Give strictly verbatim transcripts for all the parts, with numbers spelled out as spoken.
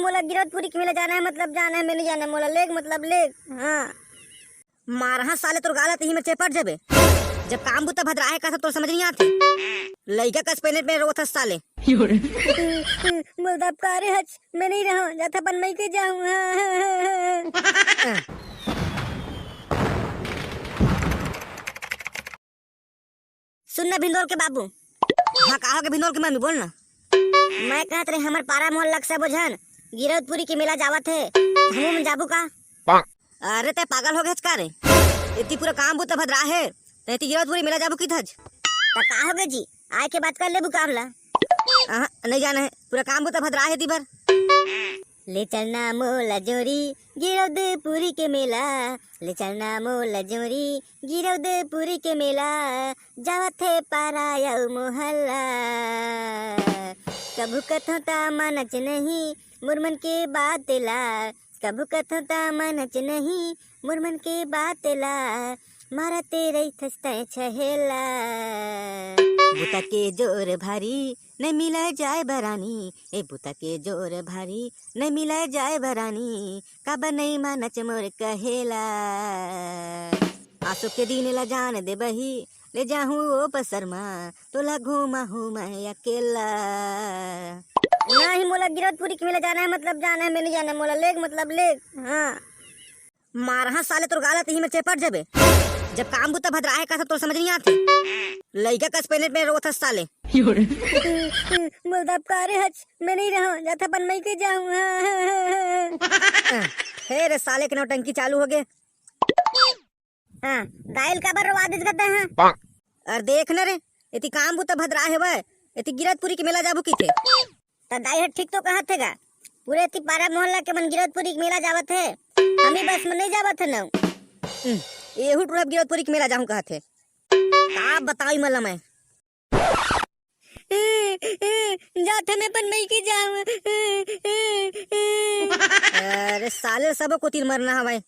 मोला गिरौदपुरी के मेला जाना है, मतलब जाना है, मैं नहीं जाना, मोला लेग मतलब लेग। हाँ। मारहा साले तोर गाला तही में चेपट जबे। जब काम बुता भदराहे का सब तोर समझ नहीं आथे। लइका कस पेनेट में रोथस साले। मोला दबका रे हच, मैं नहीं रहूं, जाथा अपन मई के जाऊं। हाँ, हाँ, हाँ, हाँ। सुन ना भिंदोल के बाबू। हाँ, का हो के भिंदोल के मम्मी, बोल ना। मैं कहत रहे हमर पारा मोहल्ला के सबो झन गिरौदपुरी के मेला जावत हे, हमू मन जाबू का? अरे तै पागल हो गए का रे? इतनी पूरा काम बुता भदरा हे, तै इतनी गिरौदपुरी मेला जाबू की धज? त का हो गए जी, आए के बात कर लेबू काम ला। अहाँ, नहीं जाना है, पूरा काम बुता भदरा हे दी बर। ले चलना मोला जोरी गिरौदपुरी के मेला, ले चलना मोला जोरी गिरौदपुरी के मेला, जावत हे पारा अउ मोहल्ला। कभू कथों ता मानच नहीं मुरमन के बात ला, कभू कथों ता मानच नहीं मुरमन के बात ला, मारते रहिथस तै छहेला। बुता के जोर भारी, नहीं मिला जाए बरानी, ए बुता के जोर भारी, नहीं मिला जाए बरानी, काबर नहीं मानच मोर कहेला। आसो के दिन ला जान दे बही, ले जाहूं ओ पसर मा, तोला घुमाहूं मैं अकेला। नहीं, मोला गिरौदपुरी के मेला जाना है, मतलब जाना है, मैं नहीं जाना, मोला लेग मतलब लेग। हाँ। मारहा साले तोर गाला तही में चेपट जबे। जब काम बुता भदराहे का सब तोर समझ नहीं आथे। लइका कस पेनेट में रोथस साले। मोला दबका रे हच, मैं नहीं रहूं, जाथा अपन मई के जाऊं। हाँ, हाँ, हाँ, हाँ। हे रे साले के नौटंकी चालू हो गए। हाँ, दाई ल काबर रोवा देस गा तैं, हाँ? अरे देख न रे, एती काम बुता भदरा हेवय, एती गिरौदपुरी के मेला जाबू किथे। त दाई ह ठीक तो कहत हे गा, पूरे एती पारा मोहल्ला के मन गिरौदपुरी के मेला जावत हे, हम ही बस में नहीं जावत हे न। हम्म, एहू टूरा गिरौदपुरी के मेला जाहूं कहत हे। का बताई मला मैं। जाथे मैं अपन मई के जाऊं। अरे साले, सबो कोती मरना हवय।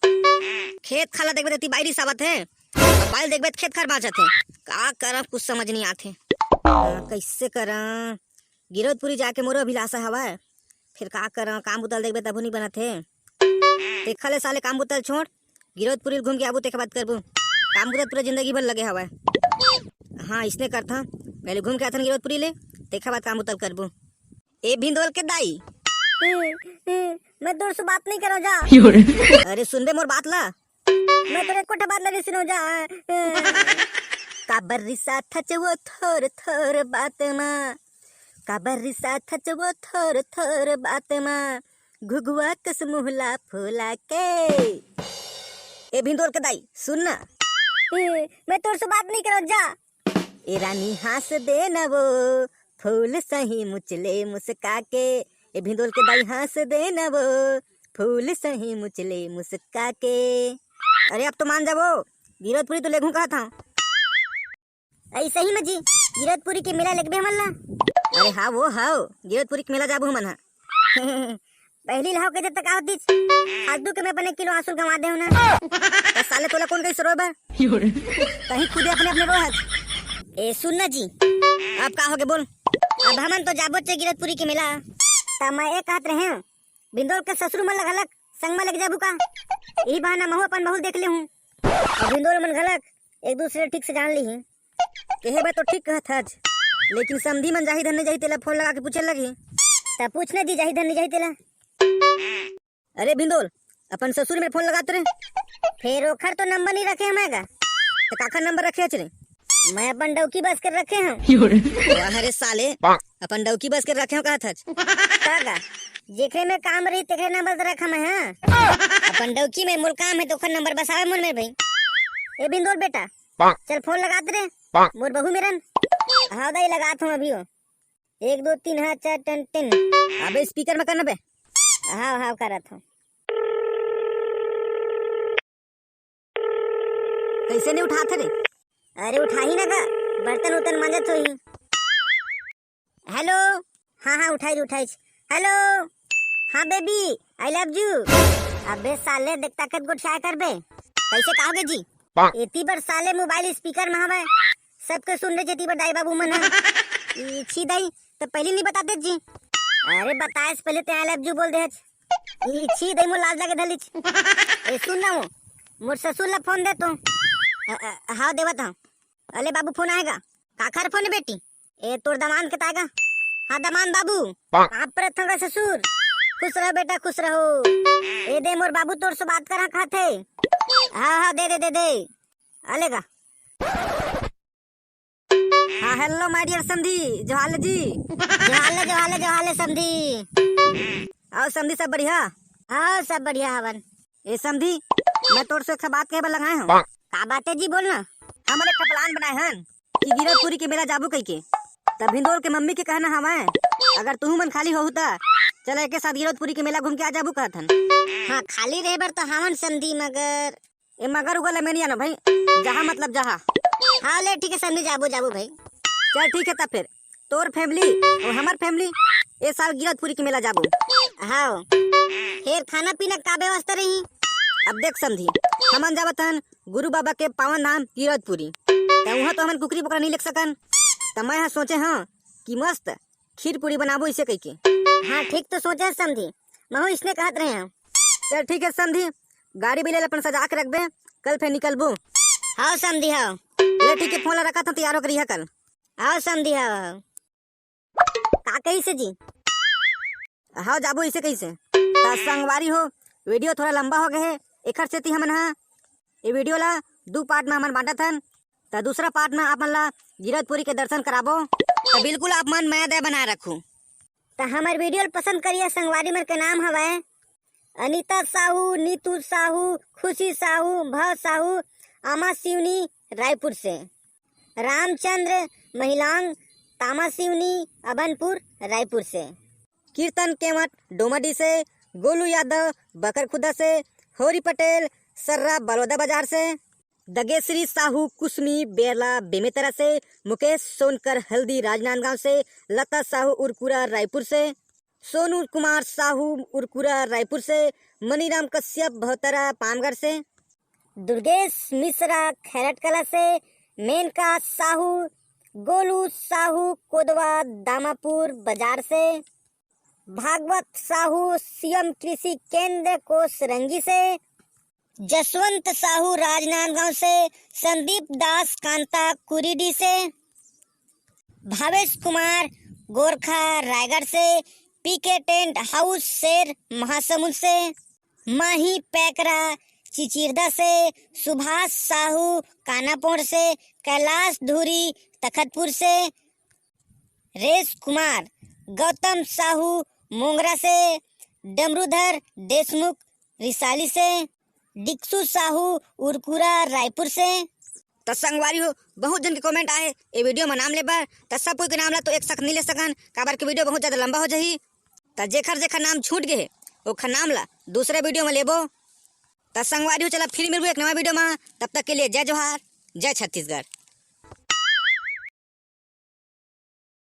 खेत खाला देखबे त एती बारिश आवत हे, अउ बारिश देखबे त खेत खार बाँचत हे। का करं, कुछ समझ नहीं आथे। हाँ, कैसे करं? गिरौदपुरी जाके मोरो अभिलाषा हवय, फिर का करं, काम बुता ल देखबे तभो नहीं बनत हे। तेखा ले साले काम बुता ल छोड़, गिरौदपुरी ल घूम के आबू, तेखा बात करबू। काम बुता पूरा जिंदगी भर लगे हवय। हाँ, इसने करथा, पहले घूम के आथन गिरौदपुरी ले, तेखा बात काम बुता ल करबू। ए भिंदोल के दाई। मैं तोर से बात नहीं करो जा। अरे सुनबे मोर बात ला। मैं तोरे कोठा बात नहीं सुनो जा। काबर रिसा थच वो थोर थोर बात मा, काबर रिसा थच वो थोर थोर बात मा, घुघुआ कस मुहला फूला के। ए भिंदोल के दाई, सुन ना। ए, मैं तोर से बात नहीं करत जा। ए रानी हाँस दे न वो, फूल सही मुचले मुस्का के। ए भिंदोल के दाई हाँस दे न वो, फूल सही मुचले मुस्का के। अरे अब तो मान जाबो, गिरौदपुरी तो लेगहूँ कहत हँव। ऐसे ही में जी, गिरौदपुरी के मेला लेगबे हमन ला। अरे हाँ वो हव, गिरौदपुरी के मेला जाबो हमन हा। पहली लहाव के जब तक आवतिस, फालतू के मैं अपने किलो आंसू गंवा दे हूँ ना। त साले तोला कौन कही सरोय बा? कहीं खुदे अपने अपने रोहत। ए सुन ना जी, अब का होगे बोल? अब हमन तो जाबो चे गिरौदपुरी के मेला। त मैं ए कहत रहे हूँ, भिंदोल के ससुर मन ल घलक संग म लेके जाबू का? इही बहाना महू अपन बहू ल देख ले हूँ। अउ भिंदोल मन घलक एक दूसरे ल ठीक से जान लीही। केहे बर तो ठीक कहत हच, लेकिन समधी मन जाही धन नहीं जाही तेला फोन लगा के पूछे लगी। त पूछ न जी, जाही धन नहीं जाही तेला। अरे भिंदोल, अपन ससुर मेर फोन लगात रे। फेर ओखर तो नंबर नहीं रखे हमें गा। त काखर नंबर रखे हच रे? मैं अपन डौकी बस कर रखे हूँ। वाह रे साले, अपन डौकी बस कर रखे हूँ कहत हच। का गा? जेकरे में काम रही तेकरे नंबर तो रखा मैं, हाँ। अपन डौकी में मोर काम है तो ओखर नंबर बसावे मोर में भाई। ए भिंदोल बेटा, चल फोन लगात रे। मोर बहू मेरन। हाँ दाई, लगात हूँ अभी हो। एक, दो, तीन, हाँ, चार, टन, टन। अबे स्पीकर में करना बे। हाँ, हाँ, करत हूँ। कैसे नहीं उठात रे? अरे उठाही ना का, बर्तन उर्तन मांजत होही। हेलो, हाँ, हाँ, उठाई, उठाई। हेलो, हाँ बेबी, आई लव यू। अबे साले देख ताकत गोठिया करबे। कैसे कहोगे जी? एती बर साले मोबाइल स्पीकर में हवे, सबके सुन रहे जेती बर दाई बाबू मन ह। ई छी दाई, त पहली नहीं बताते जी। अरे बताए से पहले ते I love you बोल दे हच। ई छी दे मोर लाज लगे धलिच। ए सुन ना वो, मोर ससुर ला फोन दे तो। अ, अ, हाँ देवत हूँ। अले बाबू फोन आएगा। काखर फोन बेटी? ए तोर दमान के ताएगा। हाँ दमान बाबू। आप पर थंगा ससुर। खुश रहो बेटा खुश रहो। ए दे मोर बाबू तोर से बात करा खाथे। हाँ हाँ दे दे दे दे। अलेगा। हाँ hello my dear समधी, जोहाले जी। जोहाले जोहाले जोहाले समधी। अउ समधी सब बढ़िया? हाँ सब बढ़िया हवन। ए समधी, मैं तोर से एक ठा बात कहे बर लगाए हूँ। का बात हे जी बोल ना। हमन एक ठा plan बनाए हन कि गिरौदपुरी के मेला जाबू कहिके। तब हिंदोल के मम्मी के कहना हवय, अगर तुहू मन खाली होहू त चल एके साथ गिरौदपुरी के मेला घूम के आ जाबू कहत हन। हाँ खाली रहे बर तो हवन समधी मगर ए मगर उगर ले मैं नहीं आनो भाई, जहाँ मतलब जहाँ। हाँ ले ठीक है समधी जाबो जाबो भाई। चल ठीक है तब फिर तोर family और हमर family ए साल गिरौदपुरी के मेला जाबो। हाँ फिर खाना पीना का व्यवस्था रही? अब देख समधी, हमन जावत हन गुरु बाबा के पावन धाम गिरौदपुरी। त उहाँ तो हमन कुकरी बोकरा नहीं लेग सकन। त मैं हा सोचे हाँ कि मस्त खीर पूरी बनाबो इसे कहिके। हाँ ठीक तो सोचे है समधी, महू इसने कहत रहे हूँ। चल ठीक है समधी, गाड़ी बिले अपन सजा के रखबे, कल फिर निकलबो। हाँ समधी हाँ। ले ठीक है फोन ला रखा था तैयार होकर रहिया कल। हाँ समधी हाँ हाँ। का कही से जी? हाँ जाबो इसे कही से। त संगवारी हो, video थोड़ा लंबा हो गए है, एकर सेती हमन हा ये video ला दू part में हमन बांटत हन। त दूसरा part में आप मन ला गिरौदपुरी के दर्शन कराबो। त बिल्कुल आप मन मया दया बनाए रखू। त हमर video ल पसंद करिए संगवारी मन के नाम हवय अनिता साहू, नीतू साहू, खुशी साहू, भव साहू, आमा सिवनी रायपुर से, रामचंद्र महिलांग, तामा सिवनी अभनपुर रायपुर से, कीर्तन केवट डोमडी से, गोलू यादव बकरखुदा से, होरी पटेल सर्रा बलौदा बाजार से, दगेश्री साहू कुसमी बेला बेमेतरा से, मुकेश सोनकर हल्दी राजनांदगांव से, लता साहू उरकुरा रायपुर से, सोनू कुमार साहू उरकुरा रायपुर से, मनीराम कश्यप भौतरा पामगढ़ से, दुर्गेश मिश्रा खैरट कला से, मेनका साहू, गोलू साहू कोदवा दामापुर बाजार से, भागवत साहू सीएम कृषि केंद्र कोसरंगी से, जसवंत साहू राजनांदगांव से, संदीप दास कांता कुरीडी से, भावेश कुमार गोरखा रायगढ़ से, पीके टेंट हाउस शेर महासमुंद से, माही पैकरा चिचिरदा से, सुभाष साहू कानापोड़ से, कैलाश धुरी तखतपुर से, रेश कुमार, गौतम साहू मोंगरा से, डमरूधर देशमुख रिसाली से, डिक्सू साहू उरकुरा रायपुर से। त संगवारी हो, बहुत जन के comment आए ए video में नाम ले बर, त सब कोई के नाम ला तो एक साथ नहीं ले सकन, काबर के video बहुत ज्यादा लंबा हो जाही। त जेखर जेखर नाम छूट गए हे, ओखर नाम ला दूसरे video में लेबो। त संगवारी हो, चला फिर मिलबो एक नवा video में, तब तक के लिए जय जोहार, जय छत्तीसगढ़।